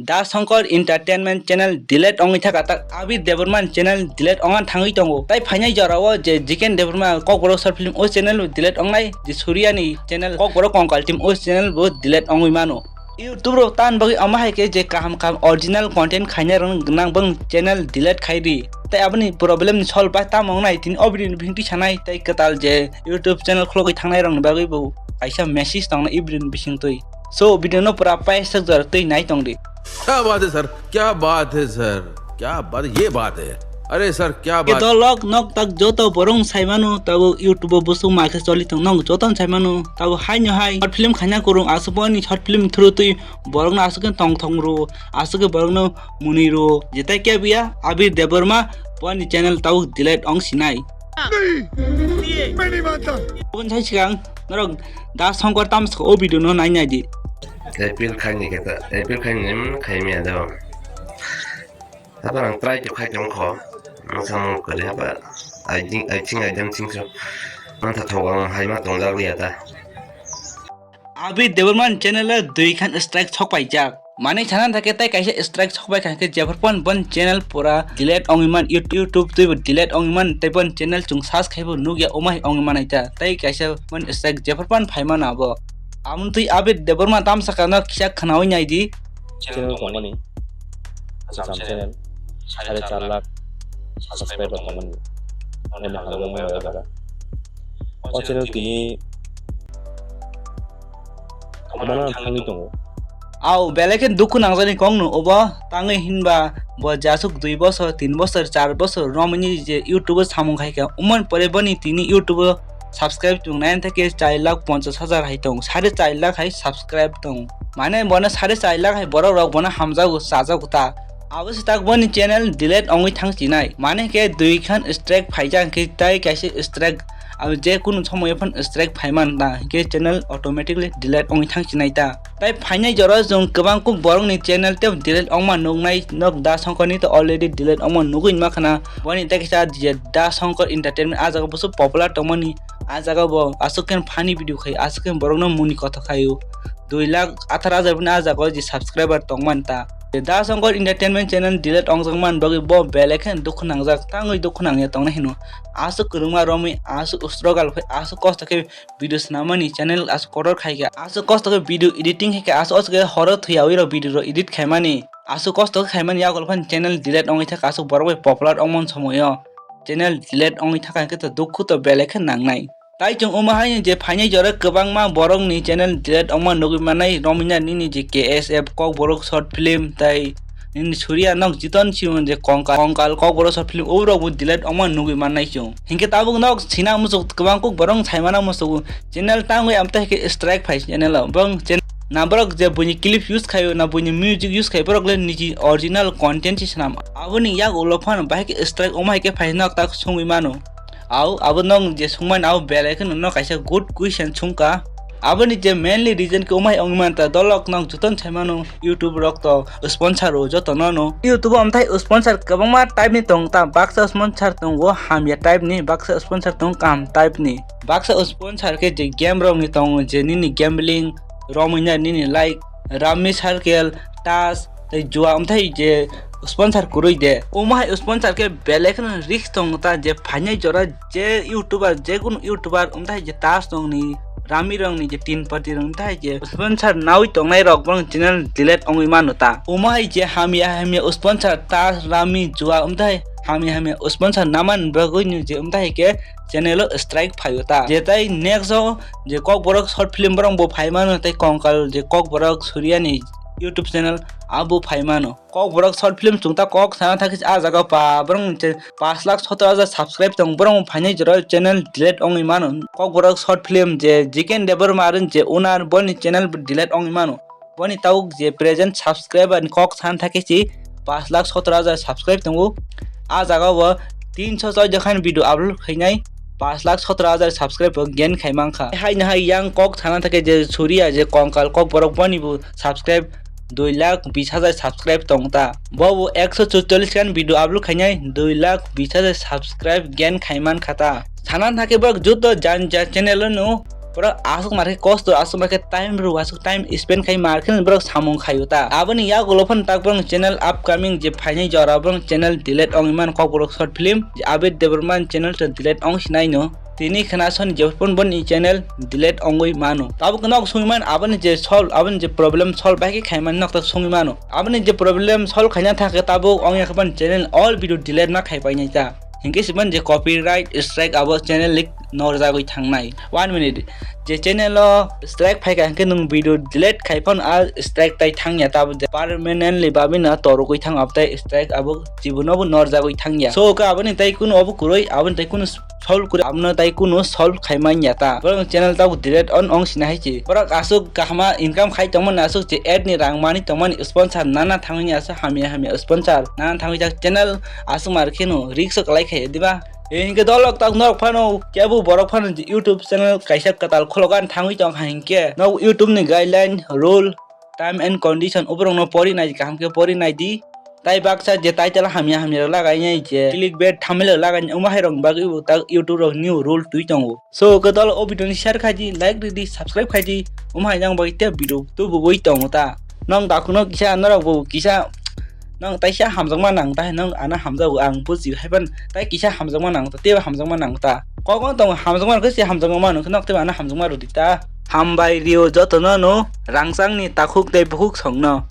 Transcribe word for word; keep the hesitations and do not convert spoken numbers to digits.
Da Shankar Entertainment channel delete ongwi thaka tak Abir Debbarma ni channel delete ongna thangwi tongo. Tai phainai jorao je Jiken Debbarma Kokborok short film o channel bo delete ongnai, je Surya ni channel Kokborok Kongkal Team o channel bo delete ongwi mano. YouTube rok tan bagwi omo hai khe je kaham kaham original content khainai rok nang bang channel delete khai di. Tai aboni problem ni solve bai tamo wngnai tini o video ni bising twi sanai tai kwtal je YouTube channel khulogwi thangnai rok ni bagwi bo kaisa message tongna e video ni bising twi. So video no pura paisajak jora twi nai tong di. क्या बात है सर, क्या बात है सर, क्या बात, ये बात है। अरे सर, क्या बात। Dolok nok tak joto borong saimano tabo YouTube o busuk ma khe choli tong nok joto saimano tabo hai no hai short film khaina kurung asuk boni short film through twi borok no asuk tong thong ro asuk borok no muni ro jetai kebia Abir Debbarma boni channel tabo delete ong sinai. Oboni sai sikang norok Da Shankar tamsok o video no nai nai di. Appeal khaini khe ta, appeal khaini nem khaimi ada. Apa ang try to khai tong kho. Ang sam kare apa. I think, I think I don't think so. Ang ta thok ang hai ma tong jak liya ta. Abir Debbarma ni channel o dui khan strike sok paijak. Mane sana thake tai kaisa strike sok pai kha khe jephar pon bon channel pura delete ongwi man, YouTube twi bo delete ongwi man tai bon channel chung search khai bo nukya omai ongwi manai ta. Tai kaisa bon strike jephar pon phai mano abo. Amtwi Abir Debbarma tamsaka no kisa khwnawi nai di. Channel tongmani. Asam channel. Sare char lakh subscriber tongmani. Ani hamjakmani bagwi. O channel tini thangmani thangwi tongo. Au, belai khe dukhu nangjani kok no obo tangwi hinba bo jasuk dui bosor, tin bosor, char bosor romani je YouTube o samung khai kha. Umon pore boni tini YouTube o subscribe tong nai thake char lakh ponchas hajar hai tong, sare char lakh hai subscribe tong. Mane bono sare char lakh hai borok rok bono hamjago, chajago ta. Abo se tak boni channel delete ongwi thang chinai. Mane khe dui khan strike phaijak khe tai kaisa strike abo je kunu somoyo phan strike phaiman ta, hinkhe channel automatically delete ongwi thang chinai ta. Tai phainai jora chwng kwbang kuk borokni channel tei delete ongma nuknai, nok Da Shankar ni to already delete ongma nugwi ma khana. Boni tei kisa je Da Shankar Entertainment ah jaga busu popular tongmani, ah jaga bo aswk khe funny video khai, aswk khe borokno muni kotha khaio. Dui lakh atharo hajar bini ah jaga o je subscriber tongmani ta. Da Shankar Entertainment channel delete ongjak man bagwi bo belai khe dukhu nangjak, tangwi dukhu nangya tongna hino. Aswk kwrwngma romwi, aswk struggle khai, aswk kosto khe video swnamani, channel aswk kotor khai khe, aswk kosto khe video editing khai khe, aswk aswk khe horo thwiyawi rok video rok edit khaimani, aswk kosto khe khaimani, yakol phani channel delete ongwi thaka, aswk borok bai popular ongmani somoyo channel delete ongwi thaka hinkhe to dukhu to belai khe nangnai. Tai chwng omo haino je phainai jora kwbangma borokni channel delete ongma nugwi mannai, romina nini je K S F Kokborok short film tai nini Surya nok Jiton Simon je Kongkal, Kongkal Kokborok short film oborok bo delete ongma nugwi mannai chwng. Hinkhe tabuk nok sina muchuk kwbang kuk borok saimana muchuk channel tangwi amtwi hai khe strike phai channel o. Bong chen-, na borok je buini clip use khaio, na buini music use khaio, borok le niji original content se swnam. Aboni yak ulo phano bahai khe strike omo hai khe phai nok tak songwi mano. Au, abo nok je songmani abo belai kheno nok kaisa good question songkha. Aboni je mainly reason khe omo hai wngwi manta, dolok nok jotono saimano YouTube rok to sponsor o jotono no. YouTube o amthai sponsor kwbangma type ni tong ta, baksa sponsor tongo hamya type ni, baksa sponsor tongo kaham type ni. Baksa sponsor khe je game rok ni tongo je nini gambling, romwi na nini like, Rummy Circle, Tash, tei jua amthai je sponsor kwrwi de. Omo hai sponsor khe belai kheno risk tongo ta je phainai jora je YouTuber, je kunu YouTuber amthai je Tash rokni, Rummy rokni je tin party rok amthai je sponsor nawi tongnai rok borok channel delete ongwi mano ta. Omo hai je hamya hamya sponsor Tash, Rummy, jua amthai hamya hamya sponsor naman bagwi ni je amthai khe channel o strike phaio ta. Je tai next o je Kokborok short film borok bo phai mano tei Kongkal je Kokborok Surya ni YouTube channel abo phai mano. Kokborok short film chwng ta kok sana thakhe ah jaga pa borok ni che pash lakh sotor hajar subscribe tong borok phainai jora channel delete ongwi mano. Kokborok short film je Jiken Debbarma rin je owner boni channel delete ongwi mano. Boni tabuk je present subscriber ni kok san thakhe si pash lakh sotor hajar subscribe tongo. Ah jaga o tinso choi dakhan video upload khainai pash lakh sotor hajar subscribe gain khai mankha. Hai no hai yang kok sana thakhe je Surya je Kongkal Kokborok boni bo subscribe dui lakh bis hajar subscribe tong ta. Bo bo ekso chorchollis khan video upload khainai dui lakh bis hajar subscribe gain khai mankha ta. Sana thakhe borok joto jan ja channel no Borok aswk mar khe kosto, aswk mar khe time rw, aswk time spend khai mar khe borok samung khaio ta. Aboni yagulo phano tak borok channel upcoming je phainai jora borok channel delete ongwi mano Kokborok short film je Abir Debbarma channel to delete ong sinai no. Tini khna son je phone boni channel delete ongwi mano. Tabuk nok sungwi man aboni je solve, aboni je problem solve bai khe khai man nok tak sungwi mano. Aboni je problem solve khaina thang khe tabuk ong ya khe ban channel all video delete ma khai painai ta. Hinkhe siman je copyright strike abo channel lik norjagwi thangnai. One minute. Je channel o strike phaikha hinkhe nwng video delete khai phano a strike tai thangya, tabuk je permanently babino torogwi thang abo tai strike abo jibono bo norjagwi thangya. So khe aboni tai kunu obo kwrwi, aboni tai kunu solve kwrwi, abono tai kunu solve khai manya ta. Borok channel tabuk delete on ong sina hai se. Borok aswk kahama income khai tongmani, aswk je ad ni rang mani tongmani, sponsor nana thangwi aswk hamya hamya sponsor nana thangwi jak channel aswk mar kheno risk o kwlai khai diba. E hinkhe dolok tak norok phano kebo borok phano YouTube channel kaisa kwtal khologan thangwi tong kha hinkhe nok YouTube ni guideline, rule, time and condition oborokno pori nai kaham khe pori nai di. Tai baksa je title hamya hamya rok lagai nai je clickbait thumbnail rok lagai nai omo hai rok bagwi bo tak YouTube rok new rule twi tongo. So khe dolok o video ni share khai di, like rw di, subscribe khai di, omo hai jang bagwi te video tubugwi tongo ta. Nong dakuno kisa norok bo kisa nong taisa hamjakma nang ta, nong ano hamjago ang buji hai ban tai kisa hamjakma nang ta, teibo hamjakma nang ta. Kokno tongo hamjakma rok se hamjakma mano khe nok teibo ano hamjakma rw di ta. Hambai rio jotono no rangchang ni takhuk tei bukhuk songno.